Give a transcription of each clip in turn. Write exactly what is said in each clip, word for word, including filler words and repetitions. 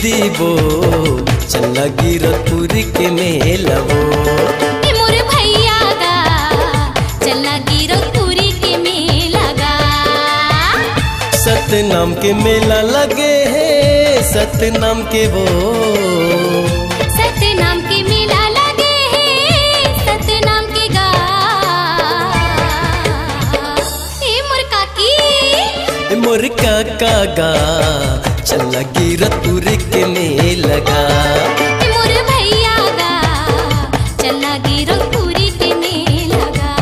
दीदी वो, चलना गिरतपुर के मेला वो। ए मोर भैया गा, चलना गिरतपुर के मेला गा। सतनाम के मेला लगे हे, सतनाम के वो। सतनाम के मेला लगे हे, सतनाम के गा। ए मोर काकी। ए मोर काका गा, चलना गिरतपुर के मेला गा। ए मोर भैया गा, चलना गिरतपुर के मेला गा।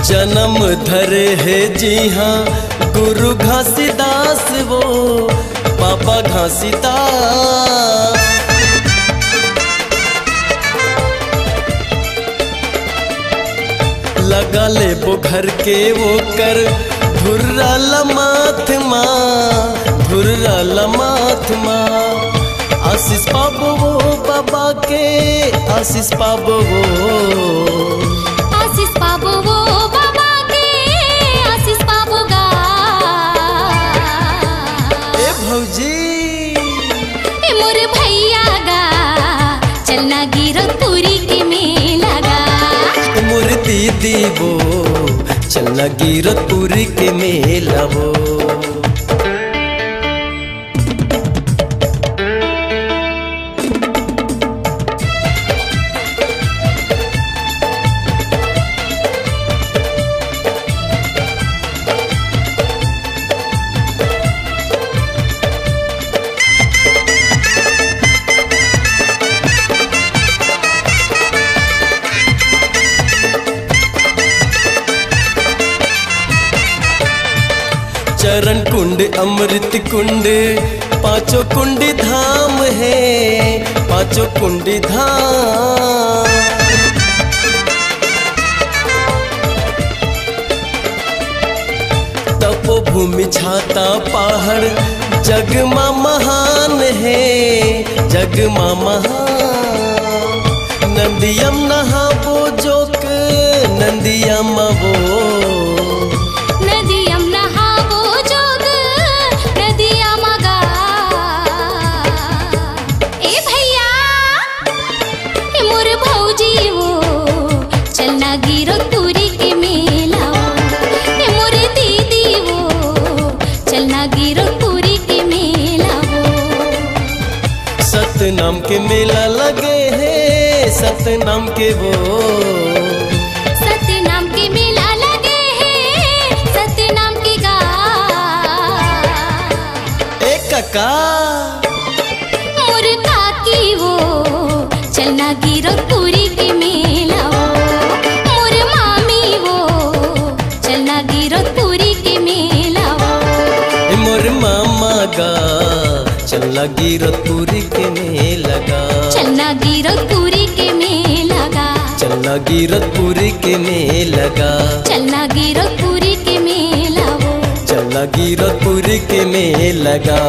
जनम धरे हे जिहाँ गुरु घासीदास वो, बाबा घासीदास। लगा लेबो घर के वो कर, धुर्रा ल माथ मा, धुर्रा ल माथ मा। आशीष पाबो वो बाबा के, आशीष पाबो वो। आशीष पाबो वो बाबा के, आशीष पाबो गा। ए भौजी। ए मोर भैया गा, चलना गिरतपुर के मेला गा। ए मोर दीदी वो, चलना गिरतपुर के मेला वो। चरण कुंड अमृत कुंड, पांचों कुंड धाम हे, पांचों कुंड धाम। तपोभूमि छाता पहाड़, जग मा महान हे, जग मा महान। नदिया म नहाबो जोग, नदिया मा वो। नदिया म नहाबो जोग, नदिया मा गा। ए भैया, ए मोर भौजी वो, चलना गिरतपुर के मेला वो। ए मोर दीदी वो, चलना गिरतपुर के मेला वो। सतनाम के मेला लगे हे, सतनाम के वो। सतनाम के मेला लगे हे, सतनाम के गा। ए कका। मोर काकी वो, चलना गिरतपुर के मेला वो। मोर मामी वो, चलना गिरतपुर के मेला वो। ए मोर मामा गा, चलना गिरतपुर के मेला गा। चलना गिरतपुर के मेला गा। चलना गिरतपुर के मेला गा। चलना गिरतपुर के मेला वो। चलना गिरतपुर के मेला गा।